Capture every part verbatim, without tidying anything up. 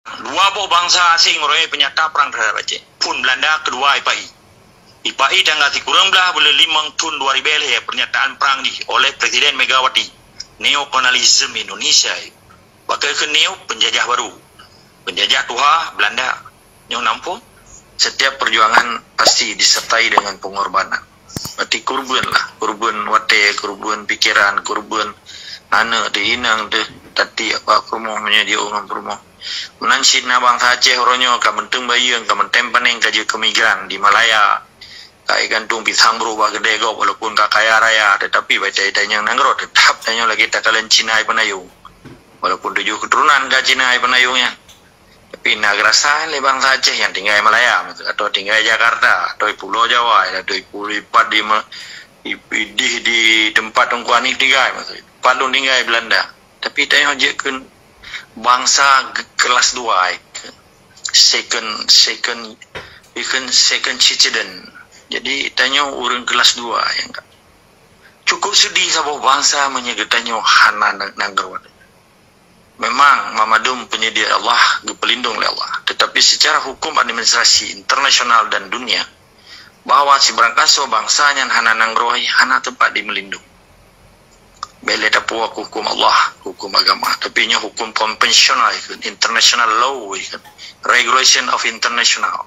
Dua boh bansa asing meuraya peunyata prang terhadap Aceh. Phon Belanda, keudua I P A I. I P A I tanggai sikureueng blaih buleuen limong thon dua ribèe lhèe pernyataan prang jih oleh Presiden Megawati. Neokolonialisme Indonesia. Bak kheun neo, penjajah baru. Penjajah tuha Belanda. Nyoe na phon. Setiap perjuangan pasti disertai dengan pengorbanan. Berarti kurban lah. Kurban watèe, kurban pikiran, kurban aneuk teuh, inong teuh, tatiek bak peurumoh meunyoe jiôh ngon peurumoh. Meunan cit na bansa Aceh uroe nyoe ka mantong bayeue, ka mantong panéng, ka jeuet keu migran di Malaya. Ka gantung pisang brôk bak keudè gob, walaupun ka kaya raya, tetapi batai-batai nyang nanggroe tetap tanyoe lagèe takalon Cina i peunayong. Walaupun tujoh keuturonan ka Cina i peunayong nyan. Tapi na geurasa lé bansa Aceh nyang tinggai Malaya, atau tinggai Jakarta, atau di Pulo Jawa, atau di Pulo Ipat di ma-, i, i, di, di teumpat Teungku Anik tinggai, maksud, teumpat lôn tinggai Belanda. Tapi tanyoe jeuet keu bansa ge-, kelas dua, second, second, second citizen. Jadi tanyoe ureueng kelas dua nyang ka. Cukup seudih saboh bansa meunyoe geutanyoe hana na-, nanggroe. Memang, mamandum peunyeudeh Allah geupeulindong lé Allah, tetapi secara hukum administrasi internasional dan dunia, bahwa sibarangkasoe bansa nyan hana nanggroe, hana teumpat di meulindong. Bèk lé tapuwoe keu hukum Allah, hukum agama, tapi nyoe hukum konvensional, international law, regulation of international.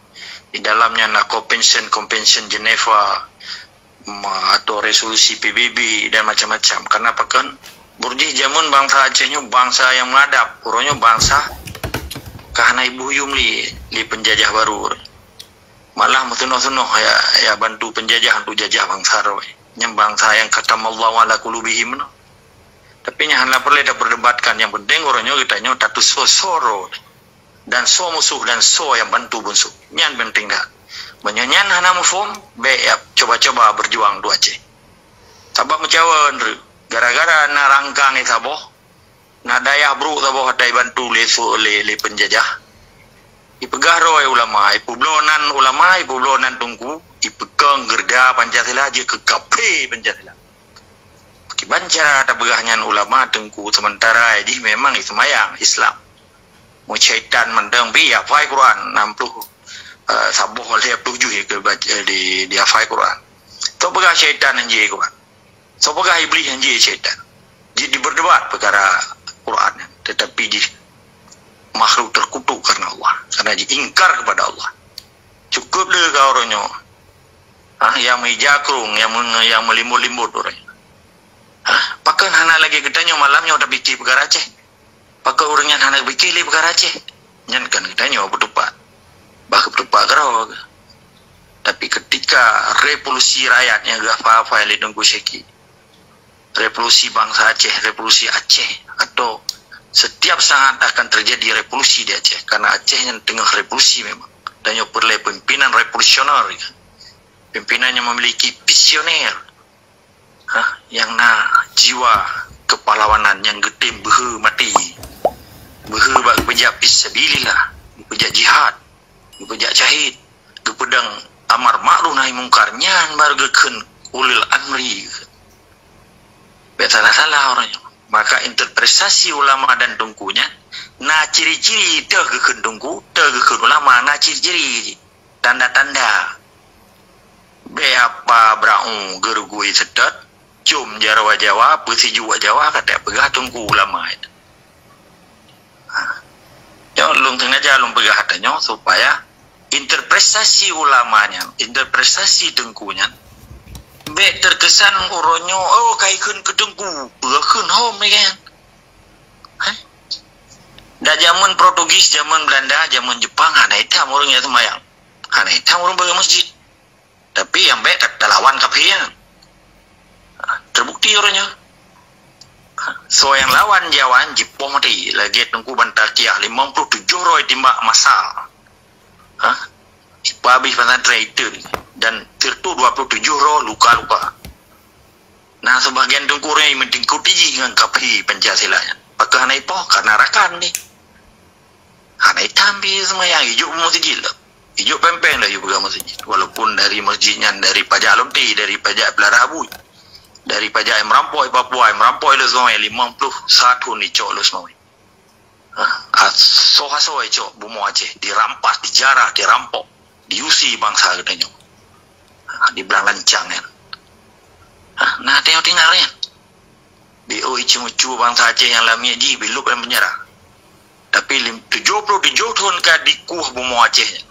Di dalamnya na konvensi-konvensi Geneva, ma-, atau resolusi P B B dan macam-macam. Kenapa kan? Burjih jameun bansa Aceh nyoe bansa nyang meuadab, uroe nyoe bansa ka hana iboh yum lé, lé penjajah baru. Malah meutunoh-tunoh ya, ya bantu penjajah untuk jajah bansa roh. Nyang bansa nyang khatamallahu ala qulubihim nyoe. Tapi nyan hana peureulèe taperdebatkan, nyang penting uroe nyoe geutanyoe tatusoe-soe roh. Dan soe musoh dan soe nyang bantu musoh. Nyan penting that. Meunyoe nyan hana muphom, bèk ya coba-coba berjuang dua Aceh. Sabab meucawan re, gara-gara na rangkang saboh, na dayah brôk saboh hana ibantu lé su-, lé, lé penjajah. Ipeugah roh ulama, ipeubloe nan ulama, ipeubloe nan teungku, ipeukong geureuda Pancasila jeuet keu kaphé Pancasila. Kiban cara tapeugah nyan ulama teungku, sementara jih memang iseumayang Islam. Mu syaitan mantong pih hafai Quran, enam puluh, eh, saboh lhèe puluh juz ke baca, eh, di, di hafai Quran. Soe peugah syaitan hanjeuet Quran? Soe peugah iblih hanjeuet syaitan? Jih diperdebat perkara Quran, tetapi jih makhluk terkutuk karena Allah, karena jih ingkar kepada Allah. Cukup le ka uroe nyoe. Ha, nyang meuija krong, nyang meu-, nyang meulimbot-limbot uroe nyoe. Ha, pakon hana lagèe geutanyoe malam nyoe tapike peukara Aceh? Pakon ureueng nyan hana geupike lé peukara Aceh? Nyan kan geutanyoe peutupat. Bah peutupat keudroe. Tapi ketika revolusi rakyat nyang geuhafai-hafai lé Teungku Syekh, revolusi bansa Aceh, revolusi Aceh, atau setiap saat akan terjadi revolusi di Aceh. Karena Aceh nyan teungoh revolusi memang. Tanyoe peureulèe pimpinan revolusioner, pimpinan nyang memiliki visioner. Ha, nyang na jiwa kepahlawanan nyang geutem beuhe maté. Beuhe bak geupeujak fisabilillah, geupeujak jihad, geupeujak syahid, geupeudong amar ma'ruf nahi mungkar, nyan baru geukheun ulil amri. Bèk salah-salah uroe nyoe. Maka interpretasi ulama dan teungku nyan na ciri-ciri, teuh geukheun teungku, teuh geukheun ulama, na ciri-ciri. Tanda-tanda. Bèk apa bra'u geurugui seutôt, com jaroe Jawa, peusijuek Jawa, ka tapeugah teungku ulama. Nyoe lôn sengaja lôn peugah ata nyoe supaya interpretasi ulama nyan, interpretasi teungku nyan, bèk terkesan uroe nyoe, oh, ka ikheun keu teungku, peue kheun hom nyan. Hah? Dak jameun Portugis, jameun Belanda, jameun Jepang, hana itam ureueng nyang seumayang. Hana itam ureueng beuet meuseujid. Tapi nyang bèk ta-, talawan kafé nyan. Ha, terbukti uroe nyoe. Ha, soe nyang lawan Jawa nyan jipoh maté. Lagèe Teungku Banta Kiah, limong puluh tujoh droe timbak masa. Ha? Ipeuhabéh pesantren Iteun. Dan sireutoh dua puluh tujoh droe luka-luka. Nah, sebagian teungku ureueng nyang meutingkoti jih ngon kafé Pancasila nyan. Pakon hana ipoh? Karena rakan jih. Hana itam pih seumayang, ijok meuseujid lah. Ijok péng-péng lah ijok peugah meuseujid. Walaupun dari meuseujid nyan dari pajak lonte, dari pajak peulara abui, dari pajak nyang meurampok i Papua, nyang meurampok i Lhokseumawe, limong ploh sa thon icok Lhokseumawe. Ha, asoe-asoe cok bumoe Aceh, dirampas, dijarah, dirampok, diusie bansa geutanyoe. Ha, di blang lancang nyan. Ha, na teuingat nyan. Beu icu-icu bansa Aceh nyang lamiet jih, beu lôb lam penjara. Tapi lim-, tujoh ploh tujoh thon ka dikueh bumoe Aceh nyan.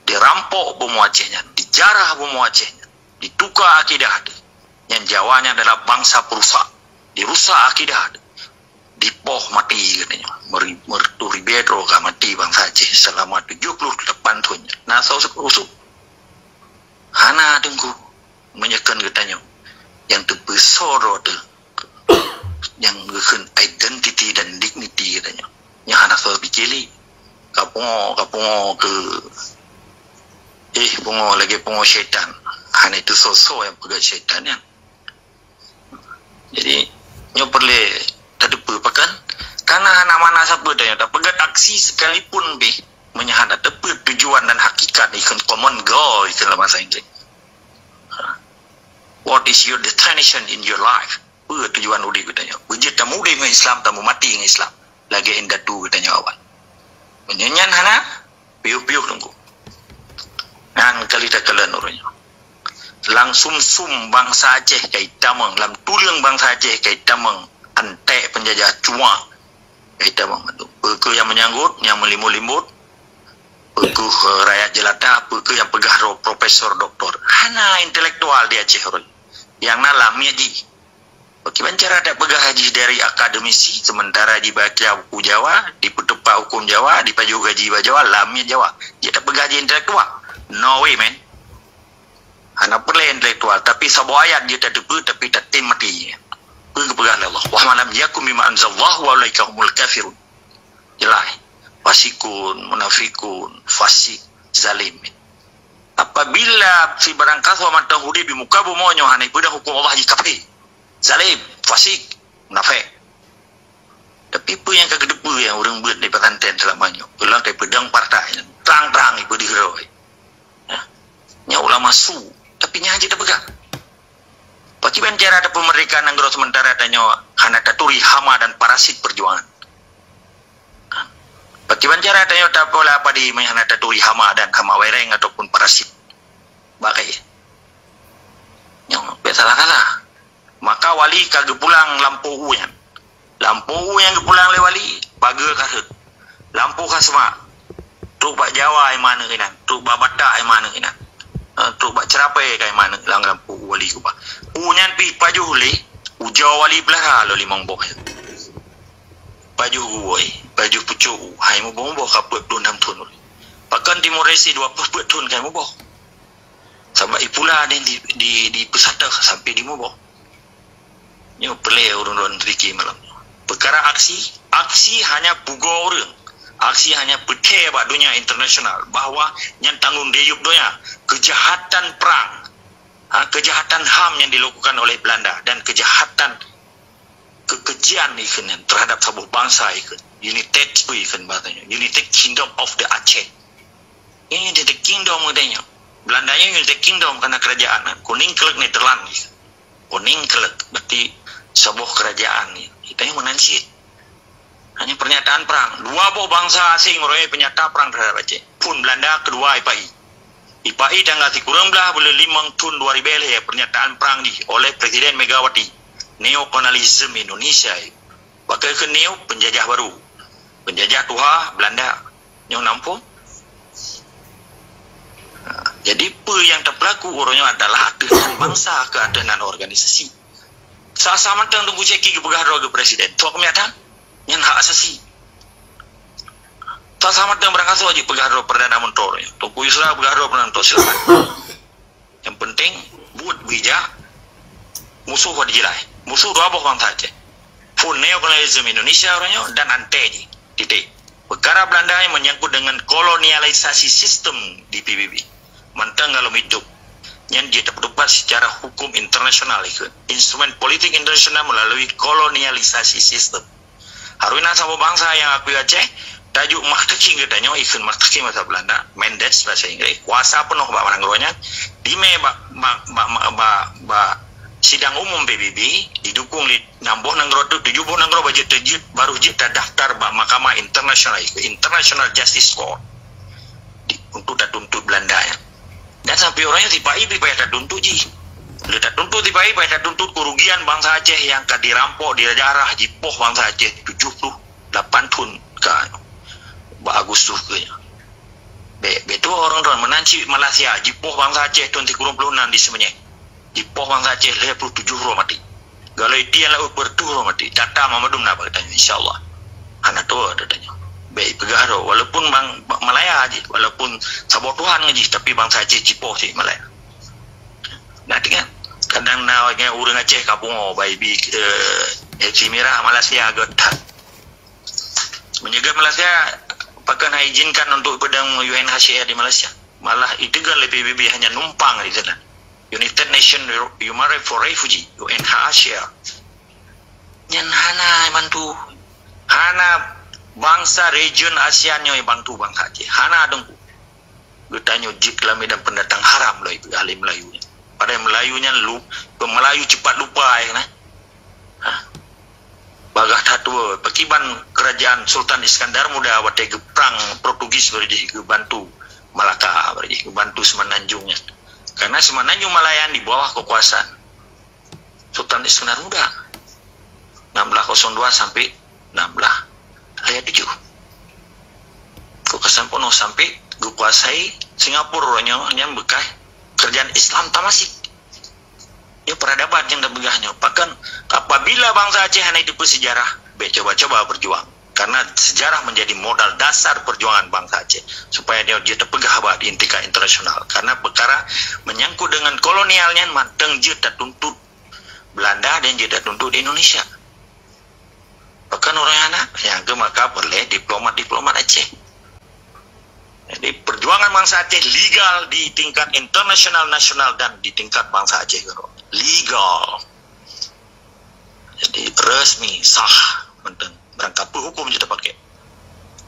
Dirampok bumoe Aceh nyan, dijarah bumoe Aceh nyan, dituka akidah teuh. Nyan Jawa nyan adalah bansa perusak. Dirusak akidah teuh. Dipoh maté geutanyoe. Meri-, meureutoh ribée droe ka maté bansa Aceh selama tujoh ploh lapan thon nyan. Na soe usôk? Hana, Teungku. Meunyoe kon geutanyoe nyang teupeusoe droe teuh, nyang geukheun identiti dan digniti geutanyoe, nyan hana soe piké lé. Ka pungo, ka pungo keu, eh, pungo lagée pungo syaitan. Hana itu soe-soe nyang peugah syaitan nyan. Jadi, nyoe peureulée tateupeue pakon? Karena hana makna sapeue tanyoe tapeugah aksi sekalipun bih, meunyoe hana teupeue tujuan dan hakikat ikon common goal ikon lam bahasa Inggris. Ha. What is your destination in your life? Peue tujuan udeb geutanyoe? Beujeuet tamudeb ngon Islam, tameumaté ngon Islam. Lagée indatu geutanyoe awai. Meunyoe nyan hana, piôh-piôh Teungku. Nyan kali takalon uroe nyoe. Lam sum-sum bansa Aceh ka itamong, lam tuleueng bansa Aceh ka itamong anték peunjajah cuma ka itamong mandum. Peue keuh nyang meunyanggot, nyang meulimbot-limbot, peue keuh, eh, rakyat jelata, peue keuh nyang peugah droe profesor, doktor. Hana intelektual di Aceh uroe nyoe. Nyang na lamiet jih. Pakriban cara tapeugah jih dari akademisi, sementara jibaca buku Jawa, dipeuteupat huköm Jawa, dipajoh gaji bak Jawa, lamiet Jawa. Jeuet tapeugah jih intelektual? No way, man. Hana peureulée intelektual, tapi saboh ayat jeuet tateupeue, tapi tatem maté. Peue geupeugah lé Allah? "Wa ma lam yahkum bima anzalallahu fa ulaika humul kafirun." Jeulaih. Fasikun, munafikun, fasik, zalim. Apabila sibarang kasoe mantong udeb di muka bumoe nyoe hana ipeudong huköm Allah, jih kafé, zalim, fasik, munafék. Tapi peue nyang ka geuteupeue nyang ureuëng beuet di pesantren seulama nyoe? Peue lom tapeudong partai nyan, trang-trang ipeudeuh droe. Nah, nyan ulama su, tapi nyan jeuet tapeugah. Pakriban cara tapeumeurdeka nanggroe sementara tanyoe hana taturi hama dan parasit peujuangan? Pakriban cara tanyoe tapola padi meunyoe hana taturi hama dan hama wereng ataupun parasit? Bak kayée. Nyoe, bék salah-salah. Maka wali ka geupulang lampôh u nyan. Lampôh u nyang geupulang lé wali, pageue ka rhot. Lampôh ka seumah. Trok bak Jawa hai manök inan, trok bak Batak hai manök inan. Eh, trok bak Ceurapée ka hai manök lam lampôh u wali keubah. U nyan pih pajoh lé, ujoe wali peulara lom limong boh. Pajoh geuwoe, pajoh pucôk u, hai muboh-muboh ka peuet ploh nam thon. Pakon Timor Leste dua ploh peuet thon ka hai muboh? Sabab ipula di, di, di, dipeusatéh sampai dimuboh. Nyoe peureulée ureuëng lôn riki malam nyoe. Peukara aksi, aksi hanya pugoe ureuëng. Aksi hanya peuthée bak donya internasional bahwa nyan tanggong jaweueb donya, keujahatan prang, ha, keujahatan HAM nyang dilakukan oleh Belanda dan keujahatan keukejian ikheun nyan terhadap saboh bansa ikheun. United peue ikheun bahasa nyoe? United Kingdom of the Aceh. Ini United Kingdom geutanyoe. Belanda nyoe United Kingdom karena kerajaan nyan. Kuning kelek Netherlands ikheun. Kuning kelek berarti saboh kerajaan ni. Kita yang meunan cit. Hanya pernyataan perang. Dua boh bansa asing meuraya peunyata prang terhadap Aceh. Phon Belanda, keudua I P A I. I P A I tanggai sikureueng blaih buleuen limong thon dua ribée lhée pernyataan perang jih oleh Presiden Megawati. Neokolonialisme Indonesia. Pakon kheun neo, penjajah baru. Penjajah tuha Belanda. Nyoe na phon. Ha, jadi peue nyang teupelaku uroe nyoe adalah ateueh nan bansa keu ateueh nan organisasi. Sah-sah mantong Teungku Syeki geupeugah droe geuh presiden. Soe keumiatan? Nyan hak asasi. Sah-sah mantong barangkasoe jipeugah droe Perdana Menteri. Teungku Yusra peugah droe Perdana Menteri, silakan. Nyang penting, buet bijak, musoh ka jijeulaih. Musoh dua boh bansa Aceh. Phon neokolonialisme Indonesia uroe nyoe dan anté jih. Titik. Peukara Belanda nyang menyangkut dengan kolonialisasi sistem di P B B. Mantong golom idup. Nyan jeuet tapeutupat secara hukum internasional ikheun. Instrumen politik internasional melalui kolonialisasi sistem. Harus na saboh bansa nyang akui Aceh, tajuk mah teuking geutanyoe ikheun mah teuking bahasa Belanda, mandate bahasa Inggris, kuasa peunoh bak nanggroe nyan, dimé bak, bak, bak, bak, bak, bak sidang umum P B B didukung lé enam boh nanggroe tu, tujoh boh nanggroe baru jeuet teujeuet, baru jeuet tadaftar bak Mahkamah Internasional, International Justice Court, di, untuk tatuntut Belanda nyan. Dan sampai uroe nyoe sipa-i pih payah tatuntut jih. Lé tatuntut sipa-i payah tatuntut keurugian bansa Aceh nyang ka dirampok, dijarah, jipoh bansa Aceh tujoh ploh lapan thon ka bak Agustus keu nyoe. Bèk, bèk tuwoe ureueng droen meunan cit Malaysia jipoh bansa Aceh thon sikureueng ploh nam di Semenyeng. Jipoh bansa Aceh lhèe ploh tujoh droe maté. Galai tian laôt peureutôh droe maté. Data mandum na bak geutanyoe, insya Allah. Hana tuwoe geutanyoe. Bèk peugah droe, walaupun bang, bang Malaya jih, walaupun saboh Tuhan ngon jih, tapi bansa Aceh jipoh cit Malaya. Nah, teuingat, kadang na ureueng Aceh ka pungo, bai bi, eh, F C Mirah Malaysia göt that. Meunyoe göt Malaysia, pakon hana izinkan untuk peudong U N H C R di Malaysia. Malah iteugon lé P B B hanya numpang di sana. United Nations Human Rights for Refugee, U N H C R. Nyan hana bantu. Hana bansa region ASEAN nyoe bantu bansa Aceh. Hana teungku. Geutanyoe jeuet keu lamiet dan pendatang haram lom ahli Melayu nyan. Padahai Melayu nyan lu-, Melayu cepat lupa, ya, nah. Ha. Bagah that tuwoe, pakiban kerajaan Sultan Iskandar Muda watèe geuprang Portugis bari jih geubantu Malaka, bari jih geubantu Semenanjung nyan. Karena Semenanjung Malaya di bawah kekuasaan Sultan Iskandar Muda. Enam belas kosong dua sampai enam belas lhèe tujoh. Kekuasaan penuh sampai geukuasai Singapura nyoe nyang bekas kerajaan Islam tamasik. Ya, peradaban nyang tapeugah nyoe. Pakon apabila bansa Aceh hana jiteupeue sejarah, bèk coba-coba berjuang. Karena sejarah menjadi modal dasar perjuangan bansa Aceh supaya dia, dia terpeugah bak di tingkat internasional. Karena perkara menyangkut dengan kolonial nyan mantong jeuet tatuntut Belanda dan jeuet tatuntut Indonesia. Pakon ureueng hana, nyang keu maka peureulèe diplomat-diplomat Aceh. Jadi, perjuangan bansa Aceh legal di tingkat internasional, nasional, dan di tingkat bansa Aceh keudroe. Legal. Jadi, resmi, sah, mantong. Barang kapeue huköm jeuet tapaké.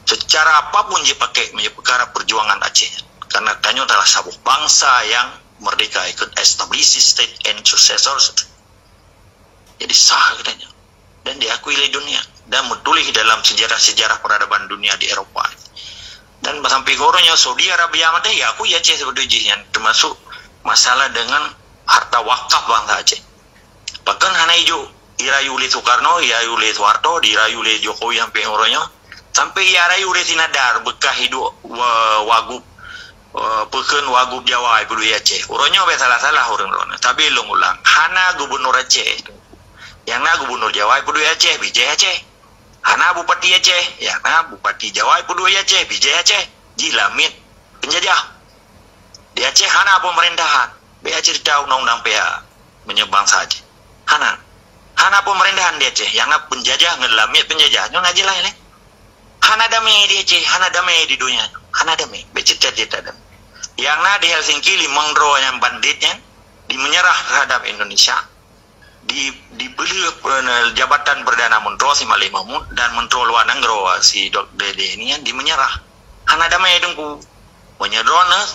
Secara apapun jeuet paké, meunyoe peukara perjuangan Aceh. Karena tanyoe adalah saboh bansa nyang merdeka, ikut established state and successors. Jadi, sah geutanyoe. Dan diakui lé dunia. Dan meutuléh dalam sejarah-sejarah peradaban dunia di Eropa. Dan sampai keu uroe nyoe Saudi Arabia maté, ya, akui Aceh sibagoe jih nyan, termasuk masalah dengan harta wakaf bansa Aceh. Pakon hana ijok, irayu lé Soekarno, irayu lé Soeharto, dirayu lé Jokowi sampai uroe nyoe. Sampai irayu lé si Nadar bekas iduek wa-, wagub, eh, peukheun wagub Jawa ipeuduek Aceh. Uroe nyoe bèk salah-salah ureueng droeneuh. Tapi lôn ulang, hana gubunur Aceh. Nyang na gubunur Jawa ipeuduek Aceh, bijéh Aceh. Hana bupati Aceh, nyang na bupati Jawa ipeuduek Aceh, bijéh Aceh. Jih lamiet penjajah. Di Aceh hana pemerintahan. Bèk cerita undang-undang P H A meunyoe bansa Aceh. Hana. Hana pemerintahan di Aceh. Nyang na penjajah ngon lamiet penjajah. Nyoe na jeulaih lé. Hana damé di Aceh, hana damé di donya. Hana damé. Bèk cerita-cerita damé. Nyang na di Helsinki limong droe nyang bandit nyan dimenyerah terhadap Indonesia. Di, dipeulheueh, eh, jabatan Perdana Menteri si Malik Mahmud dan Menteri Luar Nanggroe si Dok Dede ini nyan dimenyerah. Hana damé teungku. Meunyoe droeneuh,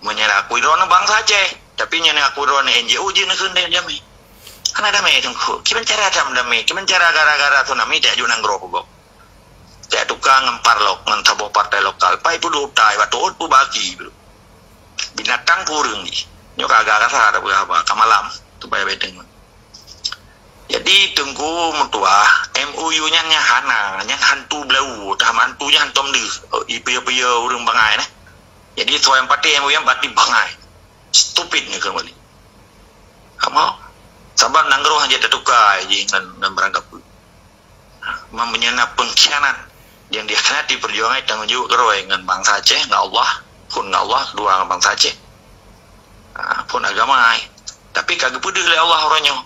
meunyoe akui droeneuh bansa Aceh, tapi nyoe akui droeneuh N G O jih neukheun damé. Hana damé teungku. Kiban cara that damé, kiban cara gara-gara tsunami tajak ju nanggroe peugob. Jak tukang ngon parlok, ngon saboh partai lokal. Pai peuduek utai, bak tuot peubagi. Binatang peureung jih. Nyoe ka agak rasa ada beurapa, ka malam. Supaya bèk deungon. Jadi, Teungku meutuah, M O U nyan nyang hana, nyan hantu blau, dah hantu nyan hantom deuh. Ipiye-piye ureueng bangai nah. Jadi, soe nyang patéh M O U nyan berarti bangai. Stupid nyoe keumbali. Kamoe, sabab nanggroe hana tatuka jih ngon, ngon barang kapeue. Meunyoe na pengkhianat, nyang dikhianati perjuangan tanggong jaweueb keudroe ngon bansa Aceh, ngon Allah, phon ngon Allah, keudua ngon bansa Aceh. Ha, phon agama ai. Tapi ka geupeudeuh lé Allah uroe nyoe.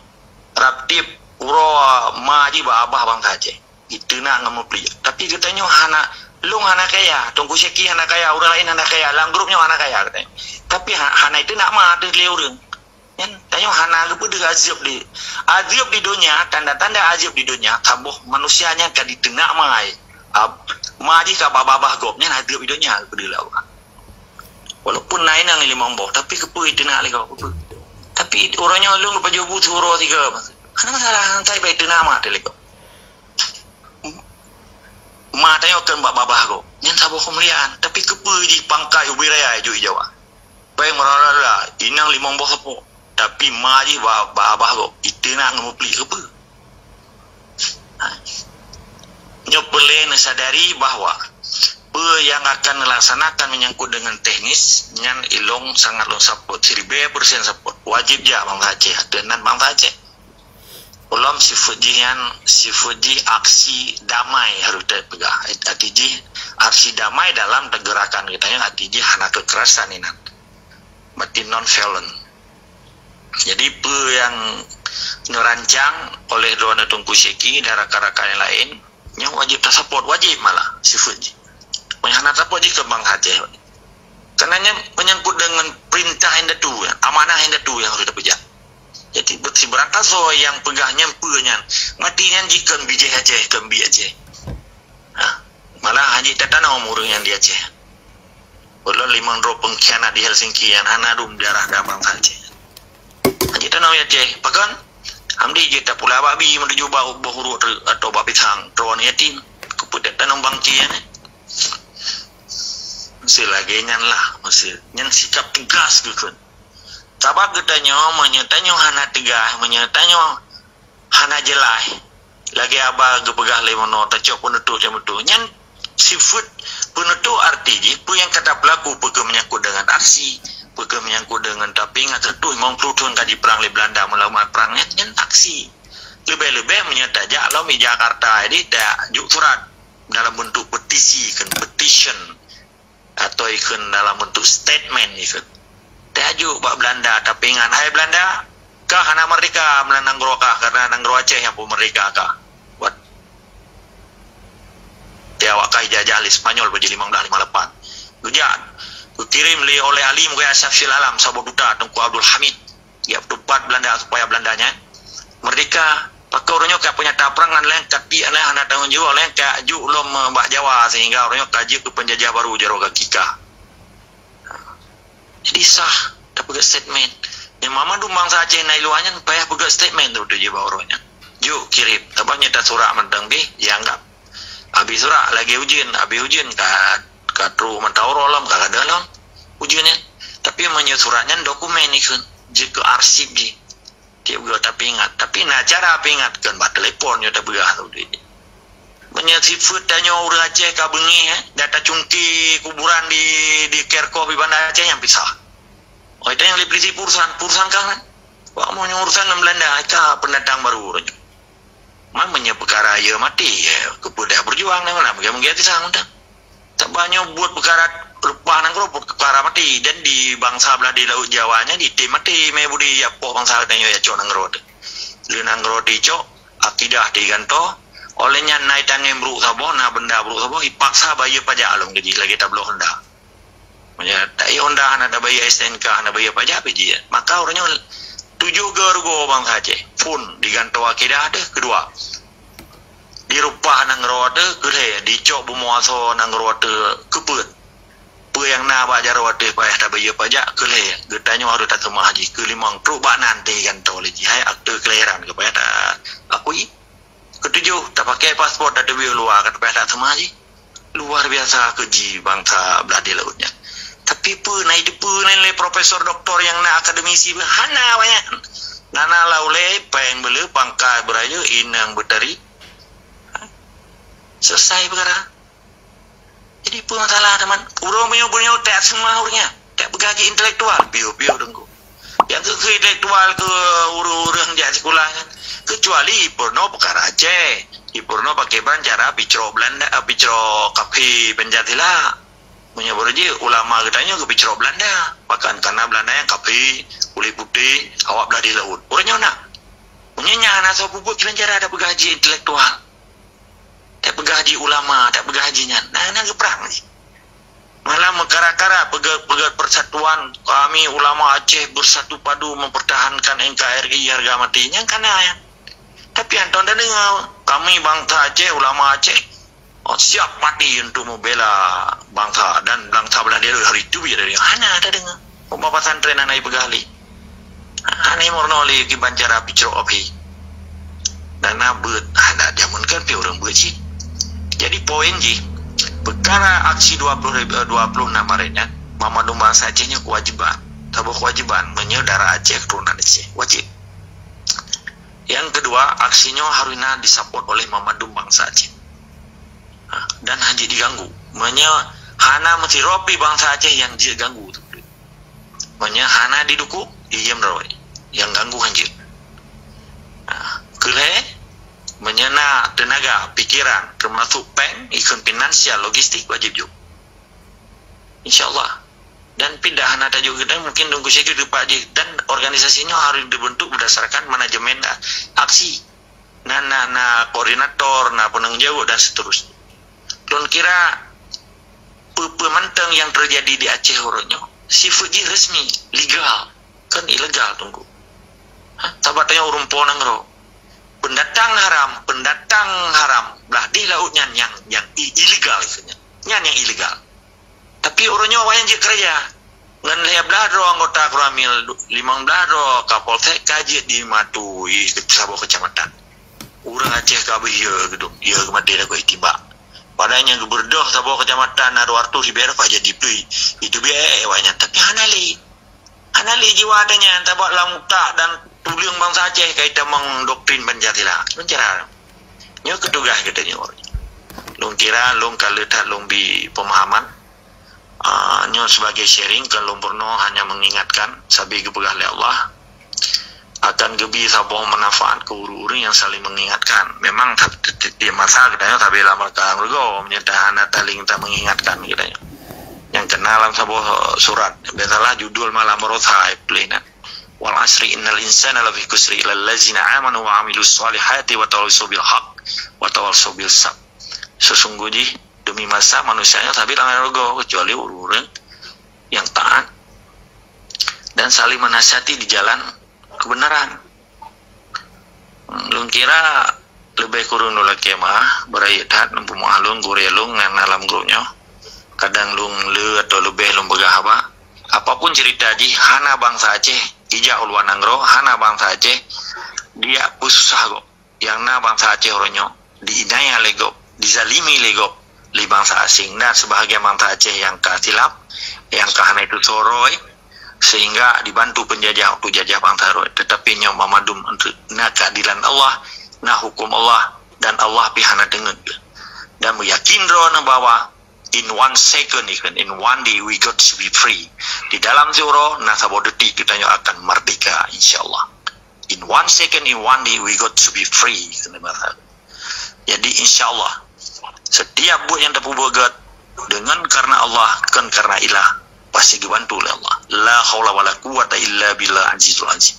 Rab tiep uroe ma jih bak babah bansa Aceh. Iteunak ngon muplih. Tapi geutanyoe hana, lôn hana kaya, Teungku Syeki hana kaya, ureueng laén hana kaya, lam grup nyoe hana kaya geutanyoe. Tapi ha-, hana iteunak ma ateueh lé ureueng. Nyan, tanyoe hana geupeudeuh azeub di, azeub di donya, tanda-tanda azeub di donya, saboh manusia nyan ka diteunak ma ai. Ab-, ma jih ka babah gob, nyan azeub di donya geupeudeuh lé Allah. Walaupun na inong limong boh, tapi keupeue iteunak lé gob, keupeue? Tapi uroe nyoe lôn pajoh bu siuroe sigoe. Hana masalah, santai, bèk teunama teuh lé gob. Ma tanyoe kheun bak babah gob, nyan saboh keumuliaan. Tapi keupeue jih pangkat ubé raya jok i Jawa? Pèng meurala inong limong boh sapo. Tapi ma jih ba-, babah gob, iteuna ngon muplih keupeue? Ha. Nyoe peureulèe neusadari bahwa peue nyang akan neulaksanakan menyangkut dengan teknis, nyan ilôn sangat lôn support, siribèe persen support. Wajéb jak bansa Aceh, ateueh nan bansa Aceh. Ulôn sifeuet jih nyan, sifeuet jih aksi damai harôh tapeugah. Arti jih aksi damai dalam pergerakan geutanyoe, arti jih hana kekerasan inan. Berarti non violent. Jadi peue nyang neurancang oleh droeneuh Teungku Syeki dan rakan-rakan nyang laén, nyan wajéb tasapot, wajéb malah sifeuet jih. Meunyo hana tasapot jih keu bansa Aceh. Karena nyan menyangkut dengan perintah indatu, amanah indatu nyang harôh tapeujak. Jadi, sibarang kasoe nyang peugah nyan peue nyan, mati nyan jikheun bijéh Aceh, kheun bi Aceh. Ha, malah hana jitatanom ureueng nyan di Aceh. Ulôn limong droe pengkhianat di Helsinki nyan hana dum darah dan bansa Aceh. Hana jitatanom di Aceh. Pakon? Hamdi jeuet tapula bak bi meuntuju bak boh uruek treuk atau bak pisang, droeneuh yatim. Keupeue tatanom bangke nyan, eh? Meusé lagèe nyan lah, meusé. Nyan sikap tegas geukheun. Sabab geutanyoe, meunyoe tanyoe hana tegas, meunyoe tanyoe hana jeulaih, lagèe haba geupeugah lé meunoe, tacok peunutôh, tacok peunutôh. Nyan sifeuet peunutôh, arti jih peue nyang ka tapeulaku, peue keuh menyangkut deungon aksi, peue keuh menyangkut deungon, tapi ingat, seratus lima puluh thôn ka jiprang lé Beulanda meulawan prang nyan, nyan aksi. Leubeh-leubeh meunyoe tajak lom i Jakarta, jadi tajuk surat dalam bentuk petisi, kan, petition. Atau ikheun dalam bentuk statement ikheun. Tajuk bak Beulanda, tapi ingat, hai Beulanda, kah hana merdeka meunan nanggroe kah, karena nanggroe Aceh nyang peumeurdeka kah. Buet. Di awak kah ijajah lé Spanyol bak jih limong blaih lima lapan. Geujak, geukirém lé Oleh Ali Mughayah Syafil Alam, saboh duta Teungku Abdul Hamid. Geujak peutupat Beulanda supaya Beulanda nyan meurdeka. Pakon uroe nyoe ka peunyata prang nyan lé ka tiek nyan hana tanggong jaweueb lé ka juk lom, eh, bak Jawa sehingga uroe nyoe ka jeuet keu peunjajah barô jaroe gaki kah. Jadi sah tapeugah statement. Nyang mandum bansa Aceh na i luwa nyan payah peugah statement tu jih bak uroe nyan. Juk kirém. Sabab nyata surat mantong bih, ya anggap. Abéh surat lagèe ujeuen, abéh ujeuen ka, ka trôk mantong uroe lom, ka gadôh lom ujeuen nyan. Tapi meunyoe surat nyan dokumen ikheun, jeuet keu arsip jih. Tiep goe tapeuingat. Tapi na cara peuingat, kon bak telepon nyoe tapeugah tu deh. Meunyoe sifeuet tanyoe ureueng Aceh ka beungéh, eh, dan tacungké kuburan di, di Kherkhoh di Banda Aceh nyang pisah. Oh, tanyoe lé polisi peurusan, peurusan kah kan? Wak meunyoe urusan ngon Beulanda, ka peundatang baru uroe nyoe. Man meunyoe peukara yö maté, yö keupeue dak beujuang nyan, meunan meugiat-meugiat kisah mantong. Sabab nyoe buet peukara reupah nanggroe, buet peukara maté. Dan di bansa blah di Laôt Jawa nyan, di tem maté, mé budi jak poh bansa geutanyoe jak cok nanggroe teuh. Lé nanggroe teuh icok, akidah teuh igantoe. Óh lheueh nyan na itangém brôk saboh, na beunda brôk saboh, ipaksa bayeue pajak lom keu jih lagèe tabloe honda. Meunyoe taéh honda hana tabayeue S N K, hana bayeue pajak, pi jih. Maka uroe nyoe tujoh geurugoe bansa Aceh. Phôn digantoe akidah teuh keudua. Direupah nanggroe teuh keu lhèe, dicok bumoe asoe nanggroe teuh keu peuet. Peue nyang na bak jaroe teuh payah tabayeue pajak keu lhèe, geutanyoe harôh taseumah jih keu limong, trok bak nan teuh gantoe lé jih. Hai akte kelahiran geuh payah ta-, akui. Keutujôh, tapakai paspor tateubiet u luwa ka payah taseumah jih. Luar biasa keuji bansa blah di laôt nyan. Tapi peue na iteupeue nyan lé profesor doktor nyang na akademisi, hana awaknyan. Na, na lau lé, péng beuleu, pangkat beurayeuk, inong beutari. Selesai peukara. Jadi peue masalah teuma? Ureueng meunyoe, meunyoe tak seumah ureueng nyan, tak peugah jih intelektual, piôh-piôh deungku. Nyang keu, keu intelektual keu ureueng-ureueng jak sikula nyan, kecuali ipeurunoe peukara Aceh, ipeurunoe pakriban cara picrok Beulanda, picrok kafé Pancasila. Meunyoe baru jih ulama geutanyoe geupicrok Beulanda, bahkan karena Beulanda nyang kafé, kulit putéh, awak blah di laôt. Ureueng nyoe na. Meunyoe nyan hana soe peubuet, kiban cara tapeugah jih intelektual. Tapeugah jih ulama, tapeugah jih nyan. Nah, na geuprang jih. Malah meukara-kara peugah, peugah persatuan, kami ulama Aceh bersatu padu mempertahankan N K R I harga mati. Nyan ka na nyan. Tapi hantom tadeungoe, kami bangsa Aceh, ulama Aceh, oh, siap mati untuk membela bangsa dan bangsa belah diri hari itu ya, hana tadeungoe. Umpama pesantren hana ipeugah lé. Hana meurunoe lé kiban cara picrok api. Dan na beuet, hana jameun kan pi ureuëng beuet cit. Jadi poin jih, peukara aksi dua puluh, eh, dua puluh enam Maret nyan, banmandum bansa Aceh nyoe kewajiban. Saboh kewajiban, meunyoe darah Aceh, keturunan Aceh. Wajib. Yang kedua, aksi nyoe harus na disupport oleh banmandum bansa Aceh. Ha, dan hana jeuet diganggu. Meunyoe hana meusidroe pi bansa Aceh nyang jeuet ganggu tu. Meunyoe hana didukung, diem droe. Nyang ganggu hana jeuet. Ha, keu lhèe, meunyoe na teunaga, pikiran, teumasuk péng, ikheun finansial, logistik, wajib jok. Insya Allah. Dan pindah hana tajok geutanyoe, mungkin Teungku Syekh di teumpat jih. Dan organisasi nyoe harus dibentuk berdasarkan manajemen aksi. Na, na, na koordinator, na penanggung jawab dan seterusnya. Lôn kira peue-peue mantong nyang terjadi di Aceh uroe nyoe, sifeuet jih resmi, legal. Kan ilegal, Teungku. Ha? Saban tanyoe ureuëng po nanggroe. Pendatang haram, pendatang haram, blah di laôt nyan nyang, nyang i-, ilegal itu nyan. Nyan nyang ilegal. Tapi uroe nyoe awaknyan jeuet keuraja. Ngon lhèe blah droe anggota Koramil, limong blah droe Kapolsek ka jeuet di Matu, i saboh kecamatan. Ureuëng Aceh ka beuh ye geudong, ye geumaté takot itibak. Padahai nyang geubeureudoh saboh kecamatan na dua ratus ribèe rupiah jadi peue. Itu biaya awaknyan. Tapi hana lé. Hana lé jiwa tanyan tabak lam utak dan tuleueng bansa Aceh ka itamong doktrin Pancasila. Meuncara. Nyoe keu tugaih geutanyoe. Lôn kira lôn ka le that lôn bi pemahaman. Ah, nyoe sebagai sharing, kon lôn peurunoe, hanya mengingatkan, sabe geupeugah lé Allah akan geubi saboh manfaat keu ureuëng-ureuëng nyang saling mengingatkan. Memang sat-, tiep-tiep masa geutanyoe sabe lam rangka rugoe, meunyoe hana saling ta mengingatkan geutanyoe. Nyang keunan lam saboh surat, biasalah judul malam rosa, eh, peuleueh nyan. Wal asri innal insana lafi khusri illa allazina amanu wa amilus solihati wa tawasau bil haq wa tawasau bil sab. Sesungguh jih, demi masa, manusia nyoe sabe lam rugoe, kecuali ureuëng-ureuëng nyang taat dan saling menasihati di jalan kebenaran. Hmm, lôn kira leubeh kureueng lôn lakèe meu'ah, beurayeuk that lôn peumeu'ah lôn, gurèe lôn nyang na lam grup nyoe. Kadang lôn le atau leubeh lôn peugah haba. Apapun cerita jih, hana bansa Aceh jijak u luwa nanggroe, hana bansa Aceh dijak peususah gob. Nyang na bansa Aceh uroe nyoe dianiaya lé gob, dizalimi lé gob, lé bansa asing, na seubahagian bansa Aceh nyang ka silap, nyang ka hana itu soroi, sehingga dibantu penjajah untuk jajah bansa roh. Tetapi nyoe banmandum untuk na keadilan Allah, na hukum Allah, dan Allah pih hana teungeut. Dan meuyakin droeneuh bahwa in one second, even in one day, we got to be free. Di dalam siuroe, na saboh detik geutanyoe akan merdeka, insya Allah. In one second, in one day, we got to be free. Jadi, insya Allah, setiap buet nyang tapeubuet gét dengan karena Allah, kon karena ilah, pasti geubantu lé Allah. La haula wala quwwata illa billah azizul azim.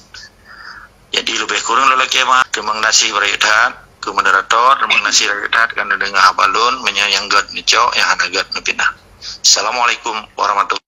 Jadi, leubeh kureueng lôn lakèe meu'ah. Terima kasih beurayeuk that keu moderator, terima kasih beurayeuk that keu neudeungoe haba lôn, meunyoe nyang gét neucok, nyang hana gét neupinah. Assalamualaikum warahmatullahi